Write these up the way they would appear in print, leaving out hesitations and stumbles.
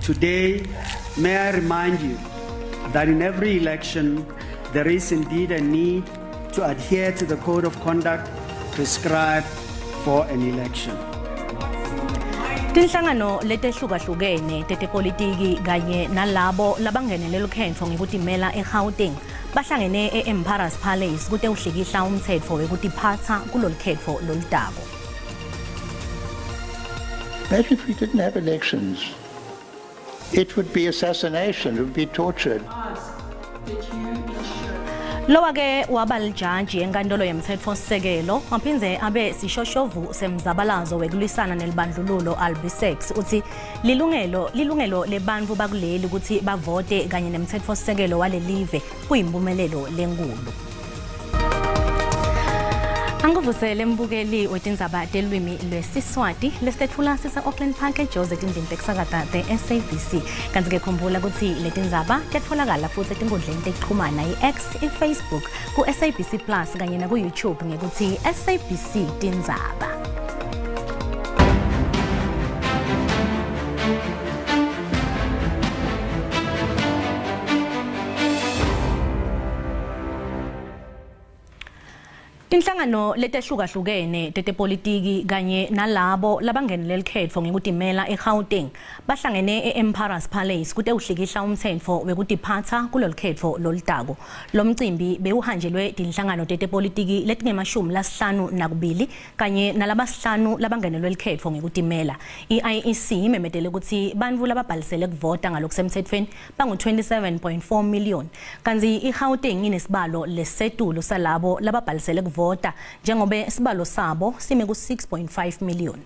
Today, may I remind you that in every election, there is indeed a need to adhere to the code of conduct prescribed for an election. Tinhlangano letehlukahlukene tetepolitiki kanye nalabo labangenele lukhetfo ngekutimela eGauteng bahlangene e-Emperors Palace kute uhlikihla umtsetfo wekutiphatsa kulolukhetfo lolutako. Imagine if we didn't have elections. It would be assassination, it would be tortured. Lowake waba lijaji enkantolo yemtsetfosisekelo waphindze abe sishoshovu semzabalazo wekulwisana nelibandlululo Albie Sachs utsi lilungelo lebantfu bakuleli kutsi bavote kanye nemtsetfosisekelo walelive kuyimpumelelo lenkulu. Angikuvusele mbukeli wetindzaba telwimi lwesiswati lesitetfula sise-Auckland Park eJozi etindlini tekusakata te-SABC. Kantsi-ke khumbula kutsi letindzaba tiyatfolakala futsi etinkundleni tekuchumana i-X, i-Facebook, ku-SABC Plus kanye naku-YouTube ngekutsi SABC Tindzaba. Tinhlangano letehlukahlukene tetepolitiki kanye nalabo labangenele lukhetfo ngekutimela eGauteng bahlangene e-Emperors Palace kute uhlikihla umtsetfo wekutiphatsa kulolukhetfo lolutako. Lomcimbi bewuhanjelwe tinhlangano tetepolitiki letinge-52 kanye nalabasihlanu labangenelwe lukhetfo ngekutimela. I-IEC imemetele kutsi bantfu lababhalisele kuvota ngalokusemtsetfweni bangu-27.4 million. Kantsi iGauteng inesibalo lesetulu salabo lababhalisele kuvota njengobe sibalo sabo sime ku-6.5 million.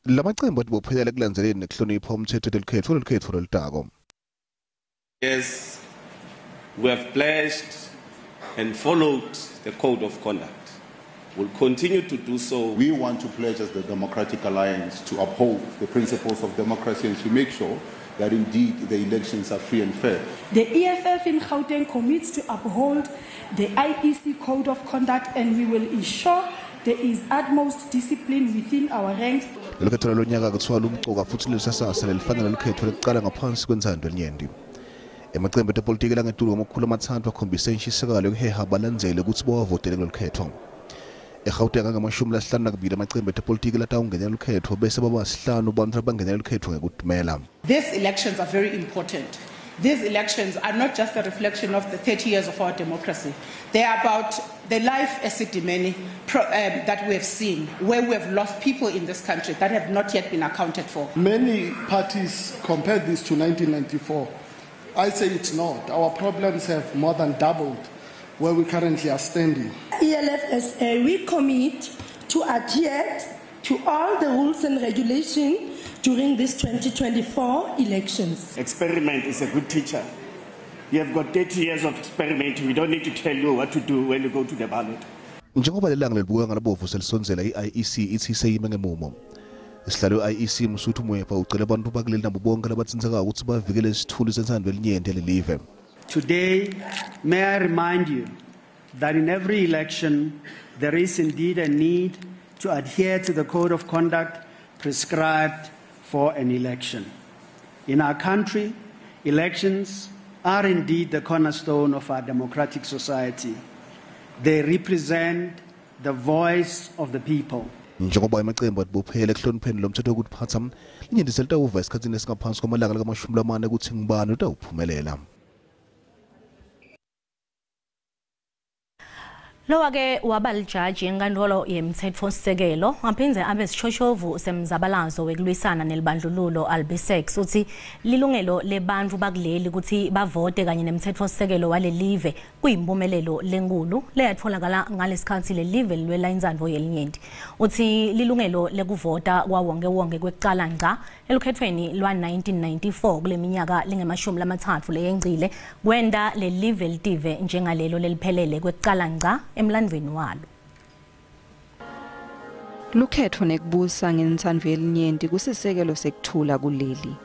Lamacembu atibophelela ekulandzeleni nekuhlonipha umtsetfo telukhetfo lolukhetfo lolutako. Yes, we have pledged and followed the code of conduct. We'll continue to do so. We want to pledge as the Democratic Alliance to uphold the principles of democracy and to make sure that indeed the elections are free and fair. The EFF in Gauteng commits to uphold the IEC Code of Conduct, and we will ensure there is utmost discipline within our ranks. Lolukhetfo lonyaka kuthiwa lumcoka futsi lisasasa lelifanele lukhetfo lekucala ngaphansi kwentsandvo yelinyenti. Emacembu etepolitiki langetulu kwama-300 akhombise inshisekelo yokuheha abalandzeli kutsi bawavotele kulolukhetfo. eGauteng angama-52 amacembu etepolitiki latawungenela lukhetfo bese baba sihlanu bantfu labangenela lukhetfo ngekutimela. These elections are very important. These elections are not just a reflection of the 30 years of our democracy. They are about the life Esidimeni that we have seen, where we have lost people in this country that have not yet been accounted for. Many parties compare this to 1994. I say it's not. Our problems have more than doubled where we currently are standing. ELFSA, we commit to adhere to all the rules and regulations during this 2024 elections. Experiment is a good teacher. You have got 30 years of experiment. We don't need to tell you what to do when you go to the ballot. Njengoba lelanga lelibuka ngalabovu selisondzela, i-IEC ithi seyime ngemumo. Isihlalo i-IEC Mosotho Moepya ucela abantu bakuleli nabo bonke labatsintsekayo ukuthi bavikele isithuli sentsandvo yelinyenti yalelive. Today, may I remind you that in every election, there is indeed a need to adhere to the code of conduct prescribed for an election. In our country, elections are indeed the cornerstone of our democratic society. They represent the voice of the people. Njengoba emacembu atibophele ekuhlonipheni lo mthetho wokutiphatsa, linyenti selitawuva esikhatsini esingaphansi kwamalanga langama-40 kutsi ngubani utawuphumelela. Lowake waba lijaji enkantolo yemtsetfosisekelo waphindze abe sishoshovu semzabalazo wekulwisana nelibandlululo Albie Sachs utsi lilungelo lebantfu bakuleli kutsi bavote kanye nemtsetfosisekelo walelive kuyimpumelelo lenkulu leyatfolakala ngalesikhatsi lelive lilwela intsandvo yelinyenti. Utsi lilungelo lekuvota kwawonkewonke kwekucala ngca elukhetfweni lwa-1994 kule minyaka lengama-30 leyengcile kwenta lelive litive njengalelo leliphelele kwekucala ngca emlandvweni walo. Lukhetfo nekubusa ngentsandvo yelinyenti kusisekelo sekuthula kuleli.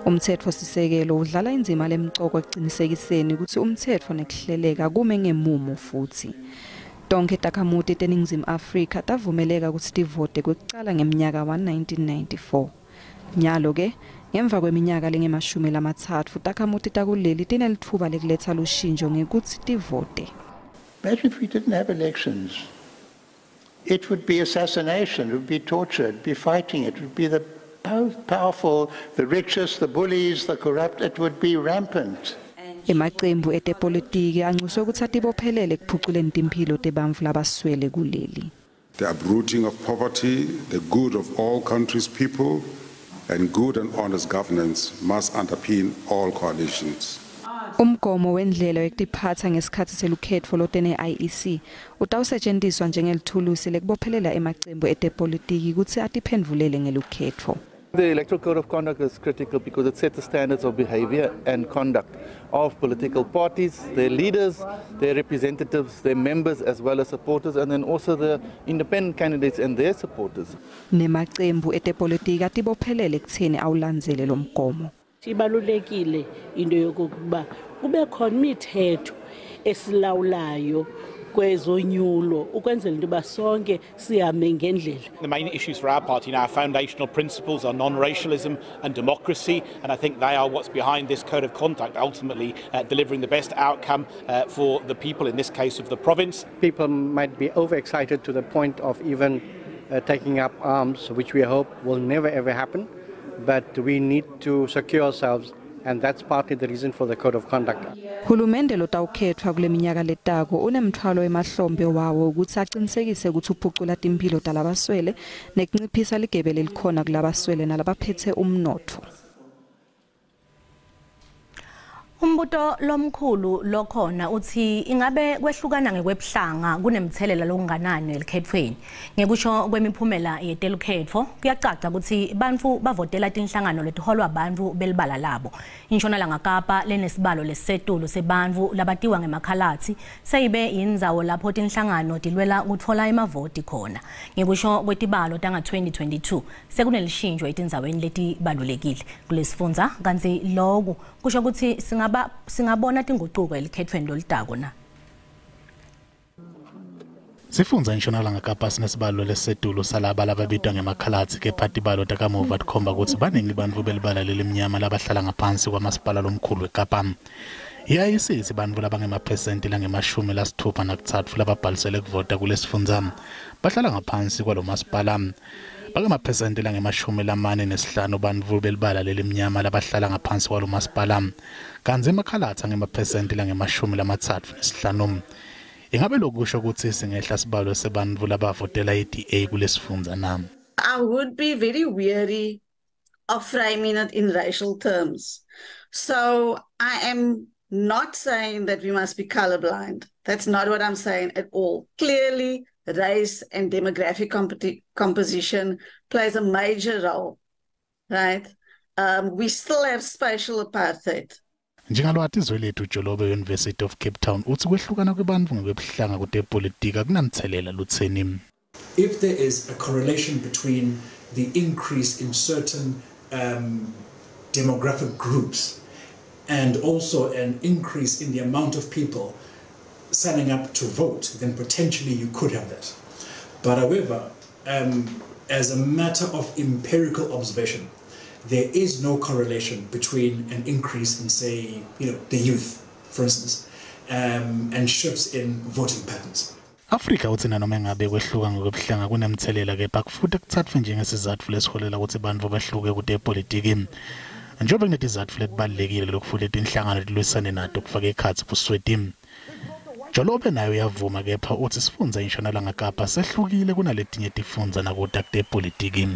Umtsetfosisekelo udlala indzima lemcoka ekucinisekiseni kutsi umtsetfo nekuhleleka kume ngemumo futsi. Tonkhe takhamuti teNingizimu Afrika tavumeleka kutsi tivote kwekucala ngemnyaka wa-1994. Nyalo ke ngemva kweminyaka lengemashumi lamatsatfu takhamuti takuleli tinelitfuba lekuletsa lushintsho ngekutsi tivote. Imagine if we didn't have elections. It would be assassination, it would be torture, it would be fighting, it would be the powerful, the richest, the bullies, the corrupt, it would be rampant. Emacembu etepolitiki ancuswe kutsi atibophelele ekuphuculeni timphilo tebantfu labaswele kuleli. The uprooting of poverty, the good of all countries' people, and good and honest governance must underpin all coalitions. Umgomo wendlela yekutiphatsa ngesikhatsi selukhetfo lotene IEC utawusetjentiswa njengelithulusi lekubophelela emacembu etepolitiki kutsi atiphendvulele ngelukhetfo. The Electoral Code of Conduct is critical because it sets the standards of behavior and conduct of political parties, their leaders, their representatives, their members as well as supporters, and then also the independent candidates and their supporters. Nemacembu etepolitiki atibophelele ekutseni awulandzele lomgomo. Ibalulekile into yokokuba kube khona imithetho esilawulayo kwezonyulo ukwenzela into yoba sonke sihambe ngendlela. The main issues for our party now, our foundational principles are non-racialism and democracy, and I think they are what's behind this code of conduct, ultimately delivering the best outcome for the people, in this case of the province. People might be overexcited to the point of even taking up arms, which we hope will never ever happen, but we need to secure ourselves, and that's partly the reason for the code of conduct. Hulumende lotawukhetfwa kule minyaka letako unemthwalo emahlombe wawo ukuthi aqinisekise ukuthi uphucula timphilo talabaswele nekunciphisa ligebe lelikhona kulabaswele nalabaphethe umnotfo. Umbuto lomkhulu lokhona uthi ingabe kwehlukana ngekwebuhlanga kunemthelela lokunganani elikhethweni. Ngekusho kwemiphumela yetelukhetfo kuyacaca ukuthi bantfu bavotela tinhlangano letiholwa bantfu belibala labo. Intshonalanga Kapa lenesibalo lesisetulu sebantfu labatiwa ngemakhalathi seyibe indzawo lapho tinhlangano tilwela kutfola emavoti khona. Ngekusho kwetibalo tanga 2022 sekunelishintsho etindzaweni letibalulekile kulesifundza, kantsi loku kusho ukuthi singabona tingucuko elikhethweni loludako na. Sifundza Intshonalanga Kapa sinesibalo lesisetulu salaba lababitwa ngemakhalathi, kepha tibalo takamuva tikhomba kutsi baningi bantfu belibala lelimnyama labahlala ngaphansi kwamasipala lomkhulu weKapa. I-IEC bantfu labangemaphesenti langama-63 lababhalisele kuvota kulesifundza bahlala ngaphansi kwalo masipala. Bangemaphesenti langama-45 bantfu belibala lelimnyama labahlala ngaphansi kwalo masipala, kantsi emakhalathi angemaphesenti langama-35. Ingabe lokusho ukuthi singehla sibalo sebantfu labavotela i-DA kulesifundza na? I would be very weary of framing it in racial terms. So I am not saying that we must be colorblind. That's not what I'm saying at all. Clearly, race and demographic composition plays a major role, right? We still have spatial apartheid. Njengalwati Zwelethu Jolobe University of Cape Town uthi kwehlukana kwebantfu ngekwebuhlanga kutepolitika kunamthelela lutseni. If there is a correlation between the increase in certain demographic groups and also an increase in the amount of people signing up to vote, then potentially you could have that. But however, as a matter of empirical observation, there is no correlation between an increase in, say, the youth, for instance, and shifts in voting patterns. Afrika uthi nanoma ngabe kwehluka ngokwebuhlanga kunemthelela, kepha kufuthi kuthathwe njengesizatfu lesiholela ukuthi bantfu behluke kutepolitiki. Njengoba kunetizatfu letibalulekile lokufuthi tinhlangano tilwisane nato kufaka ekhatsi busweti. Jolobe nayo uyavuma, kepha uthi sifundza Intshonalanga Kapa sehlukile kunaletinye tifundza nakuta kutepolitiki.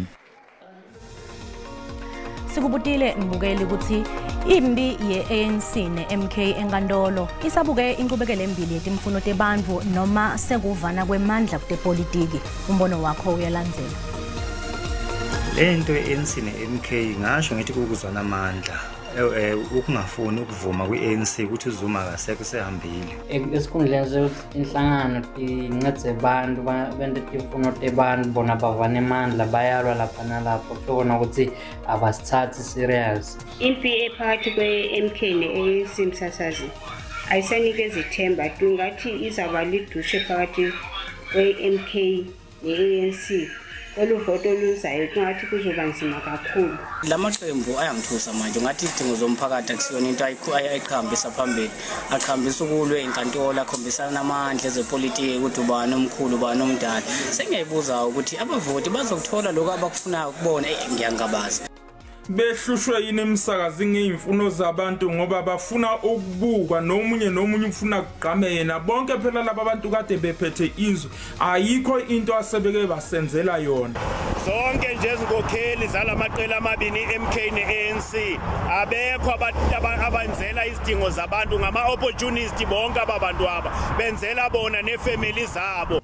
Sikubutile mbukeli ukuthi imbi ye-ANC ne-MK enkantolo isabuke inqubekelo embili yetimfuno tebantfu noma sekuvana kwemandla kutepolitiki. Umbono wakho uyalandzela. Lento ye-ANC ne-MK ngasho ngithi kukuzwana amandla, ukungafuni ukuvuma kwi-ANC ukuthi uZuma akasekho sehambile. Esikhundleni sekuthi inhlangano incedze bantu bente timfuno tebantu, bona bavane emandla bayalwa lapha nalapha, kusho kona ukuthi abasithathi serious. Impi ephakathi kwe-MK ne-ANC msasazi ayisanikezi ithemba, tungathi izawuba lidushe phakathi kwe-MK ne-ANC. Olu voto oluzayo kungathi kuzoba nzima kakhulu. La maqembu ayangithusa manje, ngathi izidingo zomphakathi akusiyona into ayiqhambisa phambili, aqhambisa ukulwe inkantolo, akhombisana amandla ezepolitiki ukuthi ubani omkhulu, ubani omdala. Sengiyayibuza ukuthi abavoti bazokuthola lokhu abakufunayo kubona? Ngiyangabaza. Behlushwe yini emsakazi ngeyimfuno zabantu, ngoba bafuna ukubukwa, nomunye nomunye ufuna kugqame yena. Bonke phela laba bantu kade bephethe izwe, ayikho into asebeke basenzela yona. Zonke nje izinkokheli zalamaqela amabini, MK ne-ANC, abekho abenzela izidingo zabantu, ngama-opportunist bonke aba bantu aba, benzela bona nefemeli zabo.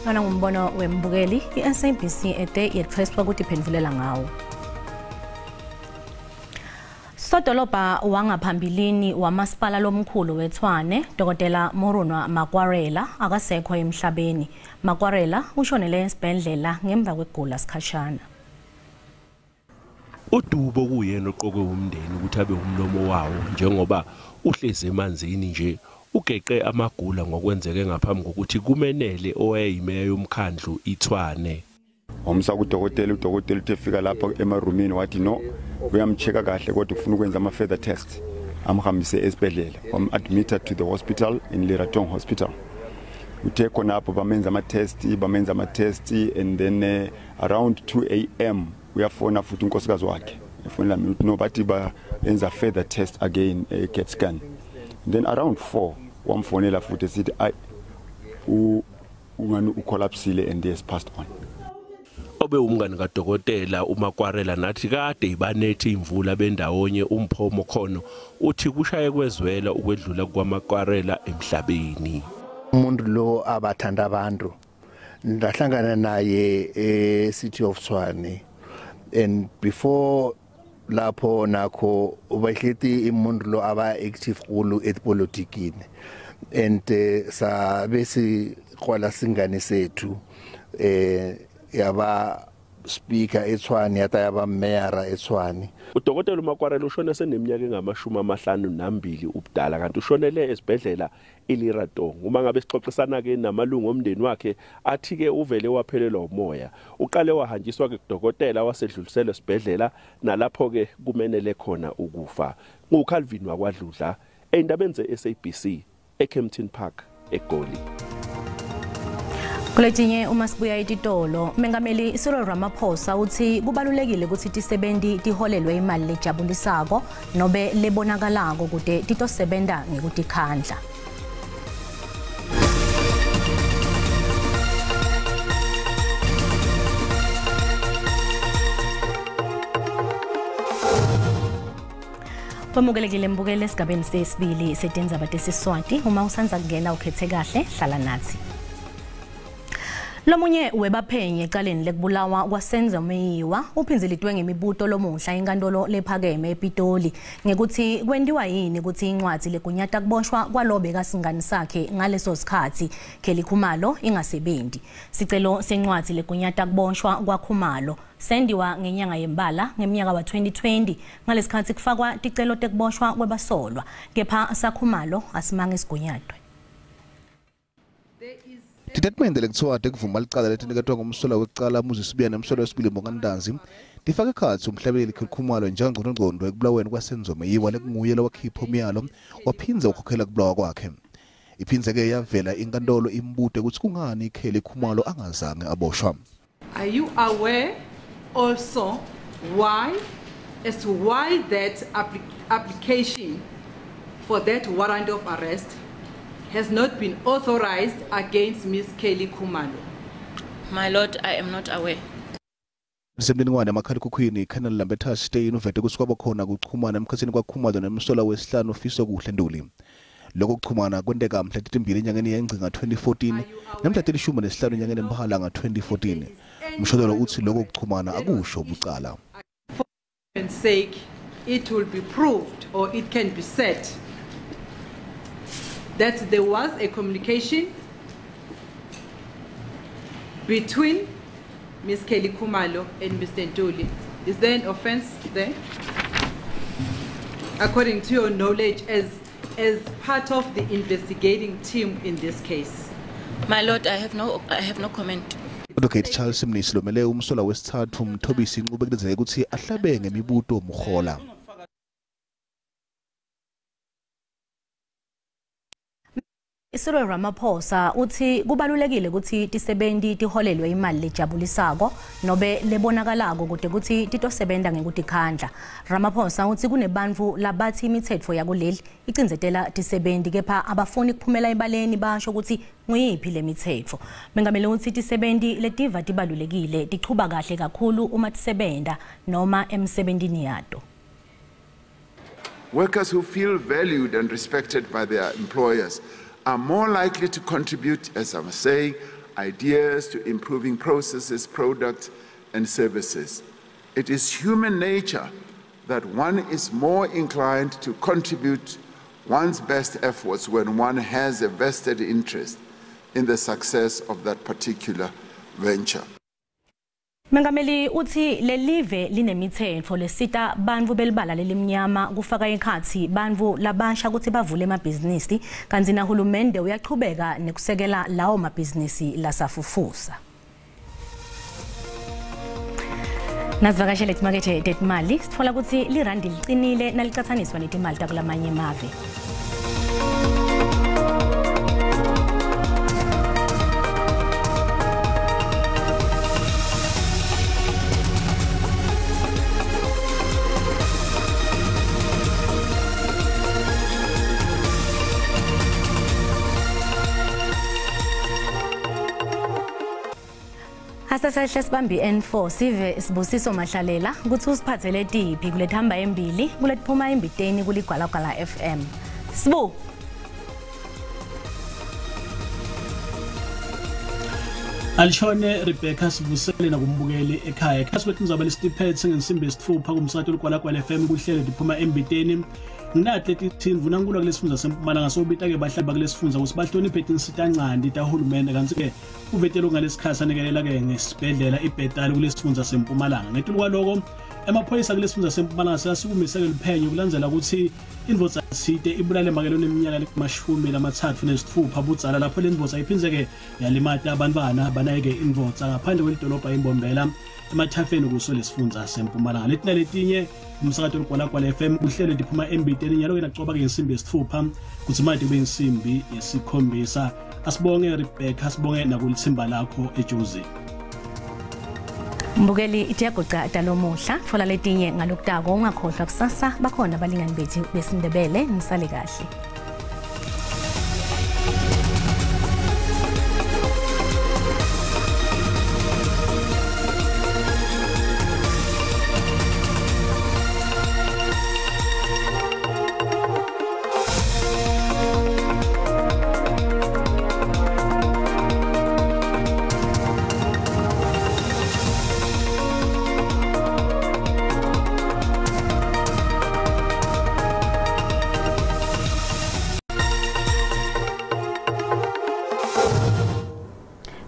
Lona ngumbono wembukeli, i-SABC ete yetfweswa ukuthi iphendvulela ngawo. Sodolobha wangaphambilini wamasipala lomkhulu weTshwane, Dr. Murunwa Makwarela, akasekho emhlabeni. Makwarela ushonele esibhedlela ngemva kwegula sikhashana. Udubo kuyena oqokwe umndeni ukuthi abe umlomo wawo, njengoba uhlezi emanzini nje ugeqe amagula ngokwenzeke ngaphambi kokuthi kumenele owayeyimeya yomkhandlu iTshwane. Wamsa kudokotela, udokotela uthe efika lapha emarumini wathi no, uyamcheka kahle kodwa ufuna ukwenza ama-further tests, amhambise esibhedlela, wam-admita to the hospital in Leratong Hospital. Uthe khonapho bamenza ama-test and then around 2 a.m. uyafona futhi unkosikazi wakhe, efonela mina ukuthi no, bathi bayenza further test again, a CAT scan. And then around 4 wamfonela futhi esithi ay, ungani ucollapsile and he has passed on. Obe umngani kadokotela uMakwarela nathi kade ibanethi imvula bendawonye, uMphomo khono, uthi kushaye kwezwela ukwedlula kwaMakwarela emhlabeni. Umuntu lo abathanda abantu, ndahlangana naye e-City of Tshwane and before lapho nakho ubahleti umuntu lo aba active kulu epolitikini and sabe siqwala singane sethu yaba speaker eTshwane, yata yaba mayor eTshwane. Udokotela uMakwarela ushone seneminyaka engama-52 ubudala, kanti ushonele esibhedlela iLeratong. Uma ngabe sixoxisana ke namalungu omndeni wakhe, athi ke uvele waphelelwa umoya, uqale wahanjiswa ke kudokotela, wasedluliselwa esibhedlela, nalapho ke kumenele khona ukufa. NguCalvin wakwaDludla endabeni ze-SABC eKempton Park, eGoli. Kuletinye uma sibuya etitolo, Mengameli Cyril Ramaphosa uthi kubalulekile ukuthi tisebenti tiholelwe imali lejabulisako nobe lebonakalako kute titosebenta ngekutikhandla. Kwamukelekile mbukele esigabeni sesibili setindzaba tesiswati. Uma usanza kungena, ukhethe kahle, hlala nathi. Lomunye webaphenye ecaleni lekubulawa kwaSenzo Meyiwa uphinzelitwe ngemibuto lomuhla enkantolo lephakeme ePitoli ngekuthi kwentiwa yini ukuthi incwadi legunyata kuboshwa kwalobe kasingani sakhe ngaleso sikhathi Kelly Khumalo ingasebenzi. Sicelo sencwadi legunyata kuboshwa kwaKhumalo sendiwa ngenyanga yembala ngeminyaka wa-2020 ngalesikhathi kufakwa ticelo tekuboshwa kwebasolwa, kepha saKhumalo asimange sigunyatwe. Titatimende lekuthiwa tekuvuma licala letiniketwa ngumsolwa wekucala Muzi Sibiya nemsolwa wesibili Bongani Ntanzi tifaka ekhatsi umhlabeleli Khumalo njengengqondongqondo ekubulaweni kwaSenzo Meyiwa, lekunguye lowakhipha umyalo waphindze wakhokhela kubulawa kwakhe. Iphindze-ke yavela inkantolo imbute ukuthi kungani Kelly Khumalo angazange aboshwa. Are you aware also why, as to why that application for that warrant of arrest has not been authorized against Ms. Kelly Khumalo? My lord, I am not aware. Semniningwane amakhalekhukhwini, Colonel Lambertus Steyn uvete ukuthi kwaba khona kuchumana emkhathini kwaKhumalo nemsolwa wesihlanu Fisokuhle Ntuli. Lokho kuchumana kwenteka mhla 2 enyangeni yeNgci nga-2014 namhla 15 enyangeni eMphala nga-2014. Mshololo uthi lokho kuchumana akusho bucala. For sake, it will be proved or it can be said that there was a communication between Ms. Kelly Khumalo and Mr. Ntuli. Is there an offense there? According to your knowledge as part of the investigating team in this case. My lord, I have no comment. Advocate Charles Mnisi lomele umsolwa wesithathu Mthobisi Ncube kulindzeleke kutsi ahlabe ngemibuto Mogola. Cyril Ramaphosa utsi kubalulekile kutsi tisebenti tiholelwe imali lejabulisako nobe lebonakalako kute kutsi titosebenta ngekutikhandla. Ramaphosa utsi kunebantfu labatsi imitsetfo yakuleli icindzetela tisebenti kepha abafuni kuphumela ebaleni basho kutsi nguyiphi lemitsetfo. Mengameli utsi tisebenti letiva tibalulekile tichuba kahle kakhulu uma tisebenta noma emsebentini yato. Workers who feel valued and respected by their employers are more likely to contribute, as I was saying, ideas to improving processes, products, and services. It is human nature that one is more inclined to contribute one's best efforts when one has a vested interest in the success of that particular venture. Mengameli utsi lelive linemitsetfo lesita bantfu belibala lelimnyama kufaka ekhatsi bantfu labasha kutsi bavule emabhizinisi kantsi nahulumende uyachubeka nekusekela lawo mabhizinisi lasafufusa. Nasivakashele timakethe tetimali sitfola kutsi lirandi licinile nalicatsaniswa netimali takulamanye emave. Asasahle sibambi N4 sive Sibusiso Mahlalela kutsi usiphathele tiphi kulethamba embili kuletiphuma embiteni kuligwalagwala FM. Sibu Alishone Rebecca sivusele nakumbukeli ekhaya. Khasi kwethu lesitiphethe ngensimbi yesitfupha kumsakato Ligwalagwala FM kuhlelo liphuma embiteni. Nginatleti Ndvunankhulu kulesifundza seMpumalanga sobita ke bahlali bakulesifundza kutsi bahloniphe tinsitanchanti tahulumende kantsi ke uvetele ngalesikhathi anikelela ke ngesibhedlela iBethal kulesifundza seMpumalanga. Ngetulu kwaloko emaphoyisa kulesifundza seMpumalanga seyasukumise ke luphenyo kulandzela kutsi indvodza tsite ibulale makelo neminyaka le-36 budzala lapho lendvodza iphindze-ke yalimata abantwana banaye-ke indvodza ngaphandle kwelidolobha iMbombela emathafeni kuso lesifundza seMpumalanga. Leti naletinye umsakato Ligwalagwala FM kuhlelo liphuma embiteni nyalo-ke nacoba-ke insimbi yesitfupha kutsi manje kube insimbi yesikhombisa. Asibonge Rebecca, asibonge nakulitsimba lakho eJozi. Mbukeli itiyagoca talomuhla tfola letinye ngalokutako ungakhohlwa kusasa bakhona abalingani bethu besiNdebele nisale kahle.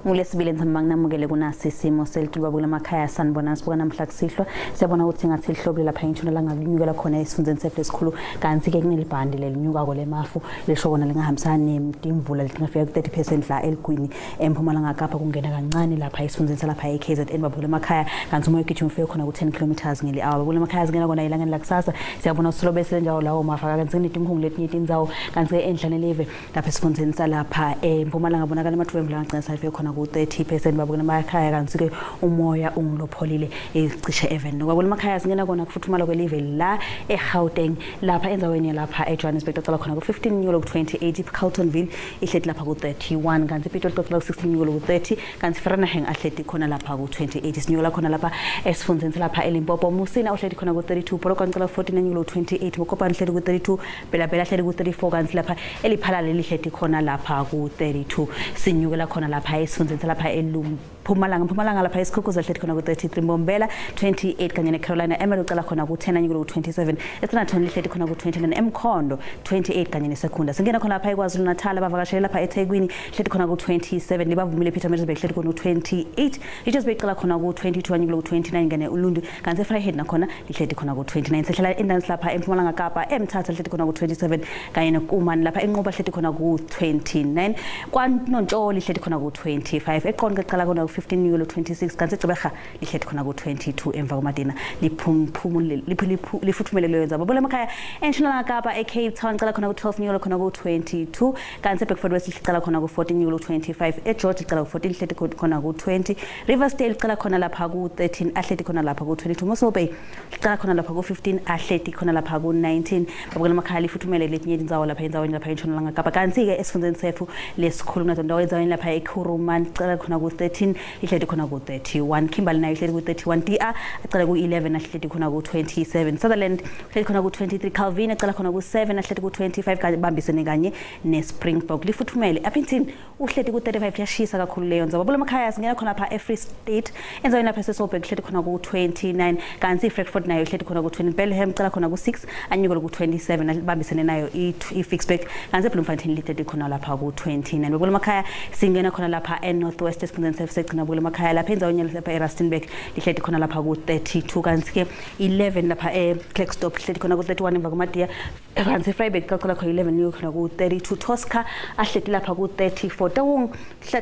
Ngulesibili ntsambama namukele kunasi isimo selituba kulamakhaya sanibona sibuka namhla kusihlwa siyabona ukuthi ngathi lihlobo lapha entshonalanga linyukela khona esifundzeni sethu lesikhulu kantsi ke kunelibhandi lelinyukako lemafu lisho kona lingahambisani nemvula letingafika ku-30% la eligwini eMpumalanga Kapa kungena kancane lapha esifundzeni salapha e-KZN babukela emakhaya kantsi umoya ugijima ufike khona ku-10 kilometers ngeli-hour babukela emakhaya singena kona elangeni lakusasa siyabona usilobesele njalo lawo mafu kantsi kunetinkhungu letinye tindzawo kantsi ke enhla nelive lapha esifundzeni salapha eMpumalanga bonakala ematfuba emvula angagcina sayifike khona ku-30% babukela emakhaya kantsi ke umoya ungulopholile cishe even nokwabukela emakhaya singena kona kufuthumala kwelive la eGauteng lapha endzaweni lapha eJohannesburg tacala khona ku-15 nyulo ku-28 Carltonville ihleti lapha ku-31 kantsi iPitoli tacala ku-16 nyulo ku-30 kantsi Vereeniging ahleti khona lapha ku-28 sinyukela khona lapha esifundzeni salapha eLimpopo Musina uhleti khona ku-32 Polokwane cala ku-14 nyulo ku-28 Mokopane uhleti ku-32 Bela-Bela ahleti ku-34 kantsi lapha eLiphalale lihleti khona lapha ku-32 sinyukela khona lapha esifundzeni salapha eMpumalanga Mpumalanga lapha eSikhukhuzwa hleti khona ku-33 Mbombela 28 kanye neCarolina Emel ucala khona ku-10 anyukele ku-27 eSenaton lihleti khona ku-29 eMkhondo 28 kanye neSekunda singena khona lapha eKwaZulu Natal abavakashele lapha eThekwini hleti khona ku-27 libavumile Pietermaritzburg hleti khona ku-28 Richards Bay icala khona ku-22 anyukele ku-29 kanye Ulundi kantsi eVryheid nakhona lihleti khona ku-29 sihlala endansi lapha eMpumalanga Kapa eMthatha lihleti khona ku-27 kanye neKumani lapha eNqoba hleti khona ku-29 KwaNontsholi lihleti khona ku-28 ku-35, eQonce licala khona ku-15 nyukelo 26, kanti eGqeberha lihleti khona ku-22 emva kwamadina. Lifuthumele leyo ndzawo. Babula emakhaya, eNtshonalanga Kapa, eCape Town licala khona ku-12 nyukelo khona ku-22, kanti eBeckford West licala khona ku-14 nyukelo 25, eGeorge licala ku-14 lihleti khona ku-20, Riversdale licala khona lapha ku-13 ahleti khona lapha ku-22, Mossel Bay licala khona lapha ku-15 ahleti khona lapha ku-19. Babukela emakhaya, lifuthumele letinye tindzawo lapha endzaweni lapha eNtshonalanga Kapa, kanti-ke esifundzeni setfu lesikhulu kunato ndawo endzaweni lapha eKuruman licala khona ku-13 lihleti khona ku-31, Kimberley nayo ihleti ku-31, DR acala ku-11 ahleti khona ku-27, Sutherland uhleti khona ku-23, Calvin acala khona ku-7 ahleti ku-25, kanye bambisene kanye neSpringbok. Lifuthumele Upington, uhleti ku-35, yashisa kakhulu leyo ndzawo. Babula emakhaya, singena khona lapha e-Free State, endzaweni lapha eSasolburg ihleti khona ku-29, kanti i-Frankfort nayo ihleti khona ku-20, Bethlehem cala khona ku-6 anyukele ku-27 bambisene nayo i-Ficksburg, kanti eBloemfontein lihleti khona lapha ku-29. Babula emakhaya, singena khona lapha e-North West esifundeni setfu segcina. Babula emakhaya, lapha endzaweni lapha eRustenburg lihleti khona lapha ku-32, kanti-ke 11 lapha e-Klerksdorp lihleti khona ku-31 emva kwamadiya, kanti eVryburg cala khona 11 liyo khona ku-32, Tosca ahleti lapha ku-34, Taung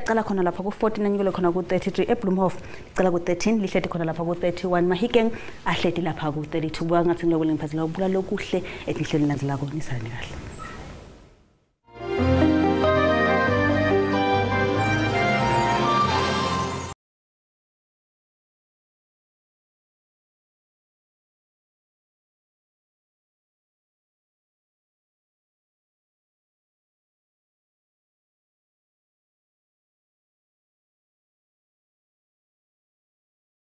cala khona lapha ku-14 anyukele khona ku-33, eBloemhof licala ku-13 lihleti khona lapha ku-31, Mahikeng ahleti lapha ku-32. Buka ngathi ngiloko lengiphathela kubula lokuhle etinhlelweni landzelako. Nisalani kahle.